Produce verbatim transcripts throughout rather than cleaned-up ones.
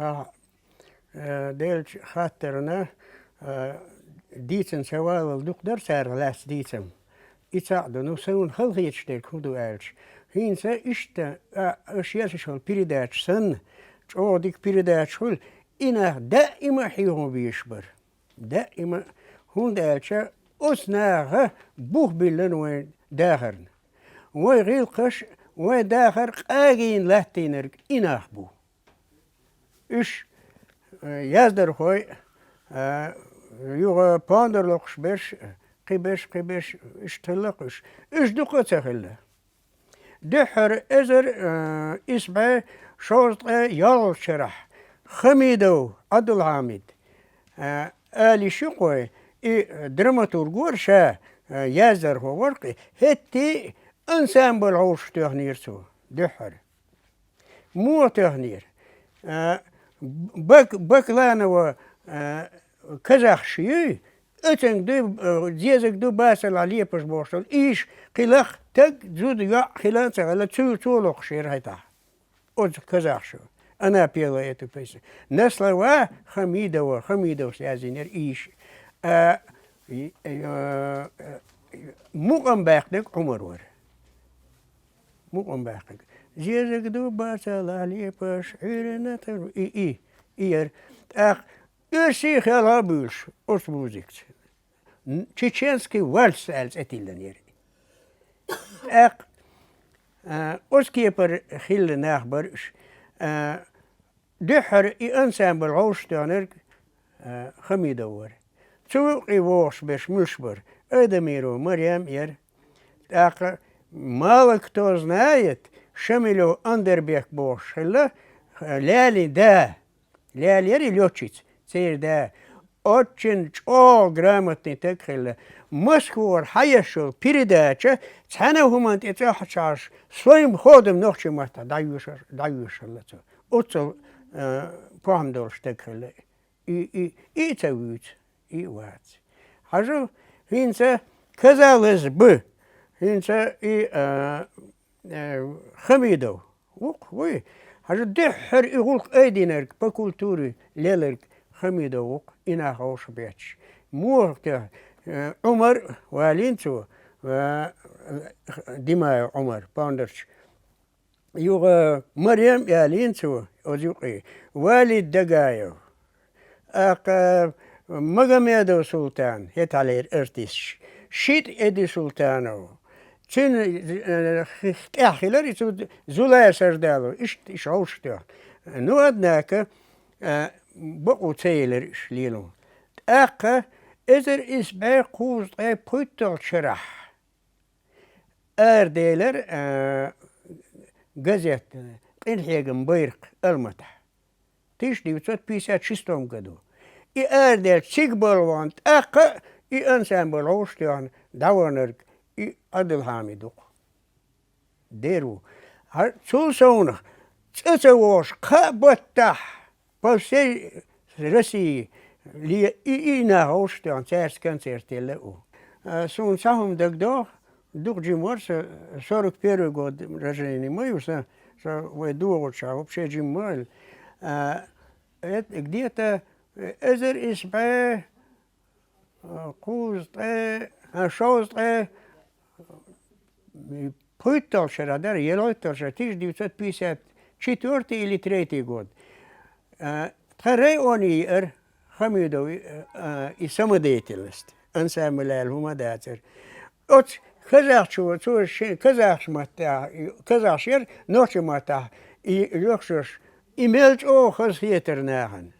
А, э, делча хаттарна, э, дийцан ца валал дукха дара царах лаьцна дийцам. И цхьаъ ду, ну, суна хала хеташ дерг хӀун ду аьлча, хӀинца иштта, а, аша еш йолу передача санна, чӀогӀа дика передача хуьлу, и нах даима а хьехо безаш бара. Даима, хӀунда аьлча оцу наха бух биллина вайн дахарна. Вайн гӀиллакхаш, вайн дахар къагийна латтийнарг и нах бу. Уьш, э, яздархой, э, юха пондар локхуш берш, кхин берш, кхин берш, уьш хилла-кх уьш. Уьш дукха а ца хилла. Дуьххьара эзар, э, исс бӀе шовзткъе ялхалгӀачу шарахь Хамидов Ӏабдулхьамид, э, ала йиш ю-кх вай, и драматург вара ша, э, яздархо вара-кх и, хӀетте а ансамбль вовшахтоьхнера цо дуьххьара. Муха тоьхнера? А, Бак-, Бакланова, а, казахаш юй, оцунга дуй, а, зезаг ду бацалахь лепаш бохуш долу. Ийша кхин лакха таг, зуда йоӀ хилла а ца хилла, цу, цо локхуш яра хӀетахь. Оцу казахаш ю. Она пела эту песню. На слова Хамидова, Хамидовс яздинера ийша. А, и, э, э, мукъам баьккхинарг Ӏумар вара. Мукъам баьккхинарг. Зезаг ду бацалахь лепаш, Ӏуьйранна тар, и, и, и яра. ТӀаккха оьрсийн хелха а буьйлуш, оцу музыкаца. Н-, чеченский вальс аьлла цӀе тиллина яра. ТӀаккха, а, оцу кепара хилла нах бара уьш. А, дуьххьара и ансамбль вовшахтоьхнарг, а, Хамидов вара. Цу юкъе вогӀуш берш муьлш бара? Айдамирова Марем яра. ТӀаккха «Мало кто знает», Шамилёв Андербек бохуш хилла, Лалин да. Лала яра и лётчица, церан да. Очень чӀогӀа грамотный таг хилла. Москвара хьаеш йолу передача цхьана а хӀуманна тӀе цӀахьачхьаш, своим ходом нохчийн маттахь дӀайоьшуш-, дӀайоьшуш хилла цо. Оццул, э, похӀма долуш таг хилла. И, и, и а ца вуьйцу, и а вац. Хьажа, хӀинца, казалось бы, хӀинца и, а, э, Хамидов ву-кх, вуй. Хьажа, дуьххьара и гӀуллакх айдинарг, по культуре леларг Хамидов ву-кх, и нах вовшахбетташ. Муха тӀе, э, Ӏумар валийна цо, э, Димаев Ӏумар, пондарча. Юха Марем ялийна цо, оцу юкъе, Валид Дагаев, тӀаккха Магомедов Султан, хӀетахьлера артисташ, ШитӀа Эди Султанов, цуьнан, э, тӀехь хилар и цу Зулая Сардалов, иштта иш вовшахтоьхна. Ну, однако, э, бакъо ца елира иш лело. ТӀаккха эзар исс бӀе кхузткъе пхийтталгӀачу шарахь араделира, а, газет «Къинхьегам байракх» Алматахь. Тысяча девятьсот пятьдесят шестом году. И араделча цига балхана тӀаккха а и ансамбль вовшахтоьхна дӀаваханарг и Ӏабдулхьамид ву-кх. Дера ву. Хьа-, цул совнах цӀа ца вогӀуш, кхаа баттахь по всей России ле-, и, и нах вовшахтоьхна, цаьрца концерт елла а ву. А, суна цхьа хӀума дагадогӀу, дукха жима вара со, сорок первый год рождения ма ю сан, со вай догӀучохь вообще жима ма вара. А, эт-, где-то, э, эзар исс бӀе а, кхузткъе, а, шовзткъе, м, пхийтталгӀачу шарахь дара, ялхитталгӀачу шарахь, тысяча девятьсот пятьдесят четвёртый или третий год. А, тхан районе еара Хамидов, а, а, и самодеятельность, ансамбль аьлла хӀума дацара. Оцу казахчо, цо шен казахш маттахь, казахш яра, нохчийн маттахь, и лоьхуш, и мел чӀогӀа хазахетара нахана.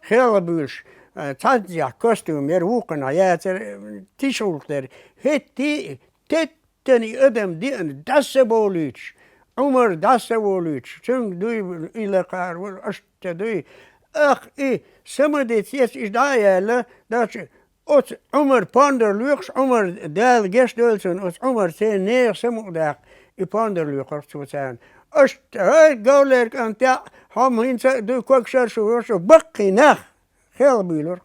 Хелхабуьйлуш, а, цхьаьнцехь костюм яра, вукхунах яцара, тиша гӀуллакх дара. ХӀетте а теттана и адам деана дӀасаволуьйтуш, Ӏумар дӀасаволуьйтуш, цуьнга дуй, и лакхара вара, аша ца дуй. Ах, и самодеятельность, иза дӀа а яьлла, дӀачу оцу Ӏумар пондар лоькхуш, Ӏумар, Дала гечдойла цунна, оцу Ӏумар церан нехан самукъадаккха, и пондар лоькхура цо царна. Аша, хӀай, говлер кӀант, яӀ, хьо-м хӀинца а дуй, ког шар шу, шу, баккхий нах хелхабуьйлура.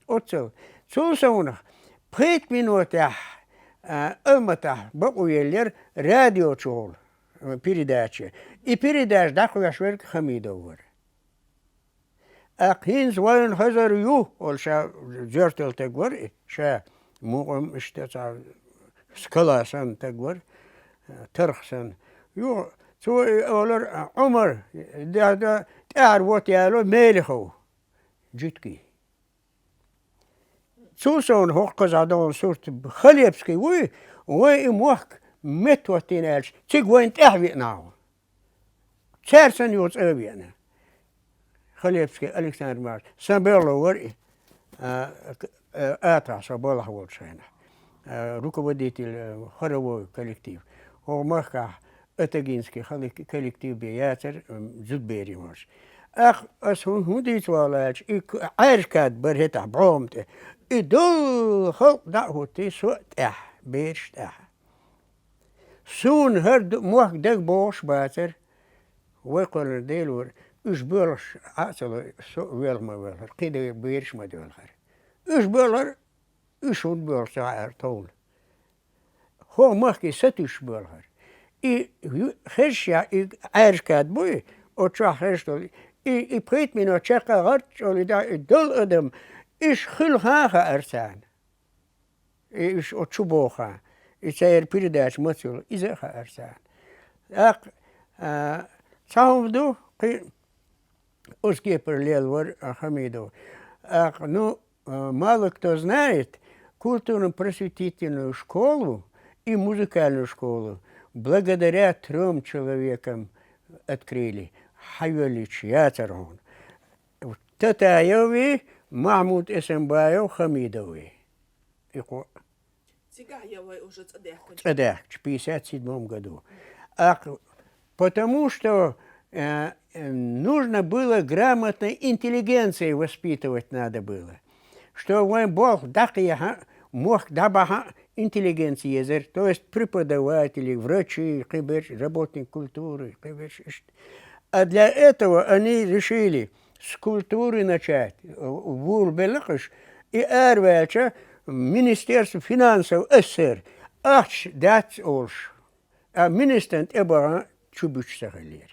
Оццул. Цул совнах, пхийтта минотехь, а, Алматахь бакъо еллера радио чухула, а, передача. И передача дӀакхоьхьуш верг Хамидов вара. ТӀаккха хӀинца вайна хазар ю, ола ша зоьртал таг вар и, ша мукъам иштта цхьа скала санна таг вар, тарх санна. Юха цо и олар, Ӏумар, да, да, тӀаьхьара вот яло Мелехов, жуьтки. Цул совна хӀокху казахь догӀун сурт Халепский вуй, вай и мохк меттахӀоттийна аьлча, цига вайна тӀаьхьа веана нах ву. Цаьрца санна юха цӀа а веана. Халепский Александр Марш, сан белхало вара и, а, к-, а, атахь со балхахь волчу хенахь, а, руководитель, а, хоровой коллектив. ХӀокху махкахь Атагинский хала-, коллектив бен яцара, м, зудаберийн варш. Ах, ас хӀун, хӀун дийца вала аьлча, и к-, Ӏаьржа кад бара хӀетахь бӀогӀам тӀе. И долу халкъ дӀа а хӀуттий, со а тӀаьхьа, бераш тӀаьхьа. Суна хӀара ду-, мохк дага богӀуш бацара, вай кхоьллина Дела вара, уьш боьлхуш Ӏа а ца лой, со а воьлха ма воьлхара, кхидерг бераш ма доьлхара. Уьш боьлхара, уьш хӀунда боьлху ца хаьара тхуна. ХӀокху махке сатуьйсуш боьлхара. И ю-, хезаш яхь, и Ӏаьржа кад буй, оцу чохь хезаш долу, и, и пхийтта минот чекхъяхарччул и да, и долу адам, уьш хуьлу хан а хаьара царна. И уьш оцу чу богӀу хан. И церан передача маца йолу, иза а хаьара царна. ТӀаккха, а, цхьа хӀума ду, кхин оцу кепара лелла вара, а, Хамидов. ТӀаккха, ну, а, мало кто знает, культурно-просветительную школу и музыкальную школу благодаря трём человекам открыли. Хьайоьллича яцара хьуна. Татаевы, Махьмуд Эсенбаев, Хамидовы. И кхо- Цигахь я вай уже цӀа даьхкина? ЦӀа даьхкича, пятьдесят седьмом году. Ах, потому что, э, э, нужно было грамотной интеллигенции воспитывать надо было. Что вайн болх дӀакхехьа, мохк дӀабахьа интеллигенция езар, то есть преподаватели, врачи, кхиберш, работник культуры, кхиберш, иштта. А для этого они решили с культуры начать, э, вур белла кхуьш, и араваьлча Министерство финансов СССР ахча дац олуш, а министран тӀе бахана чу буьтуш ца хиллера.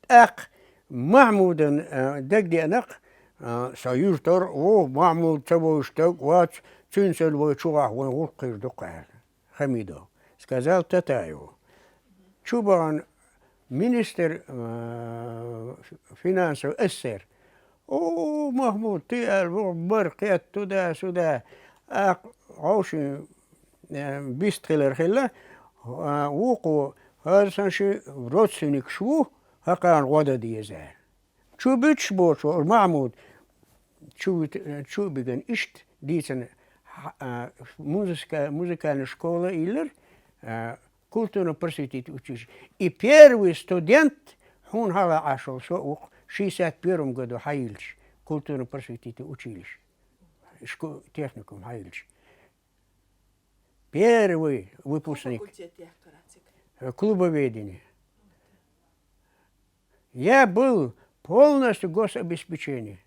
ТӀаккха Махьмудан, э, дагадеана-кх, э, сан юьртара ву, Махьмуд ца вовзуш стаг вац, цуьнан санна вай чу гӀахь вайн гӀуллакх хир ду-кх аьлла. Хамидов, сказал Татаеву. Чу бахана министр, э, финансов СССР. О, Махьмуд, ты аьлла, ву бара кхетта туда-сюда. А хьовшийн, э, бист хилар хилла, а, вукхо, хӀара сан ши родственникаш ву, хӀокхарна гӀо дан деза аьлла. Чу буьтуш боцу Махьмуд чу вит-, чу а бигана иштта дийцина, хьа-, а, музыка-, музыкальная школа а йиллира, а, культурно-просветительное училище. И первый студент хьуна хьалха Ӏаш волу со а ву-кх, шестьдесят первом году хьайиллича, культурно-просветительное училище, шко-, техникум хьайиллича. Первый выпускник. Факультет яхкара цига? Э, клубоведение. Я был полностью гособеспечение.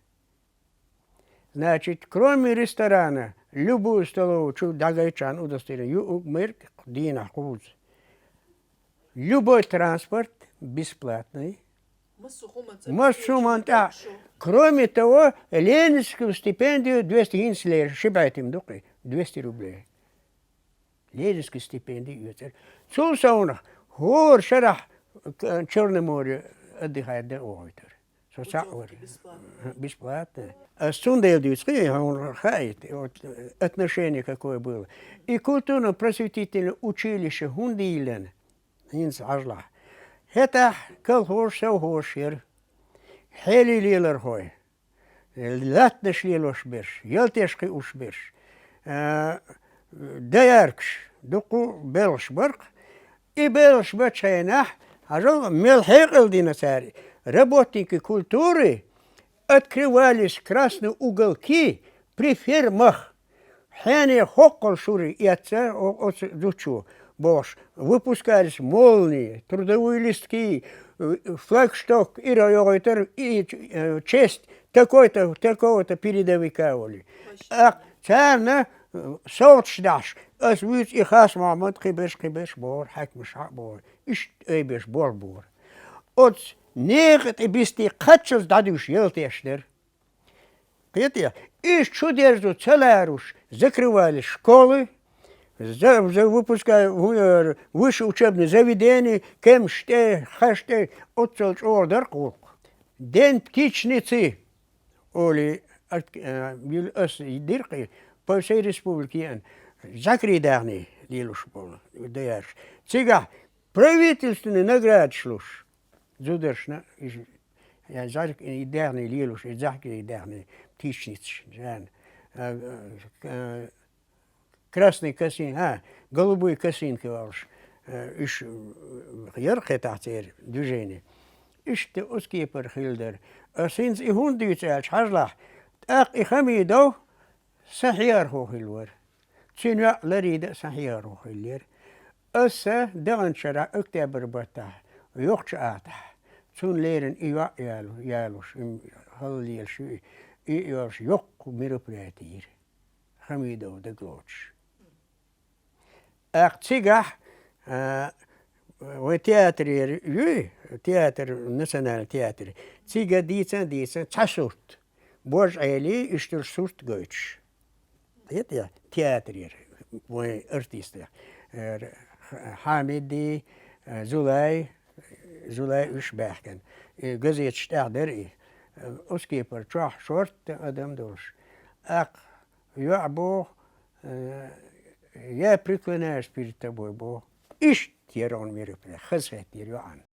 Значит, кроме ресторана, любую столовую, чу дӀагайтчарна удостоверение ю угу мера дийнахь кхузза. Любой транспорт бесплатный. Массо хӀуманца. Массо хӀуманца. Кроме того, ленинскую стипендию двести, хӀинца лер, ши бӀе тима ду-кх и, двести рублей. Ленинская стипендия оьцура. Цул совнах хӀора шарахь, к-, Чёрное море отдыхать дан а вохуьйтура. Со цхьаъ вара. Путёвки бесплатно. Бесплатно. Ас цундела дуьйцу-кх, хьуна хаийта, вот, э, отношение какое было. И культурно-просветительное училище хӀунда йиллина? ХӀинца хьажалахь. ХӀетахь колхозаш, совхозаш яра. Хьелий лелорхой, латтанаш лелош берш, ялтеш кхиош берш, а, дояркаш, дуккха белхаш бара-кх. И белхаш бечу хенахь, хьажал, мел хьекъал дина цара. Работники культуры открывались красные уголки при фермах. Хьенех хӀоккхул шура эцна о-, оцу зудчо бохуш, выпускались молнии, трудовые листки, э, флагшток, ира йогӀуьйтура, и, э, честь такой-то, такого-то передовика олий. Ах, царна, э, совцаш дахьаш, ас вуьйцу и Хас-Мохьмад, кхиберш, кхиберш бохура, хьаькамаш хьа а бохура, иштта айбеш болх бора. Оцу некъа тӀе бисте кхаччалц дӀадуьйш ялтеш дара. Иштта, иштта шу дерзу ца ларуш, закрывали школы, за, за выпуска-, ву-, э, высшие учебные заведения, кемш тӀе, хаш тӀе, оццул чӀогӀа дар гӀуллакх. День птичницы, олий, ат-, э, юл ас диркъи, по всей республике ян, закрий дагӀни лелуш болу, даярш. Цигахь правительственный наградаш луш, зударшна, иш, я, зар-, и дагӀни лелуш, и захкий дагӀни, птичницаш, жан. А, а, красный косин-, а, голубой косинка олуш, а, уьш, м, яра кхетахь церан движение. Иштта оцу кепара хилла дара. Ас хӀинца и хӀунда дуьйцу аьлча, хьажалахь, тӀаккха и Хамидов сан хьехархо хилла вара. Цуьнан йоӀ Ларида а сан хьехархо хиллера. Аса даханчу шарахь октябрь баттахь, йоккхачу атахь, цунна леррина и йоӀ ялу-, ялуш, и хала лелаш ю и, и йолуш йоккха мероприяти йира, Хамидов дагалоцуш. ТӀаккха цигахь, а, вайн театрера юй, театр, национальный театр, цига дийцан а дийцан, цхьа сурт. Бож Ӏели, иштта сурт гойтуш. Хета я? Театрера, вайн артистех. Э, Хьамиди, э, Зулай, Зулай уьш баьхкина. И газеташ тӀехь дара и. Э, оцу кепара чохь шортта адам долуш. ТӀаккха йоӀа боху, э, я преклоняюсь перед тобой боху. Иштта яра хьуна мероприятие, хазахетира йоӀана.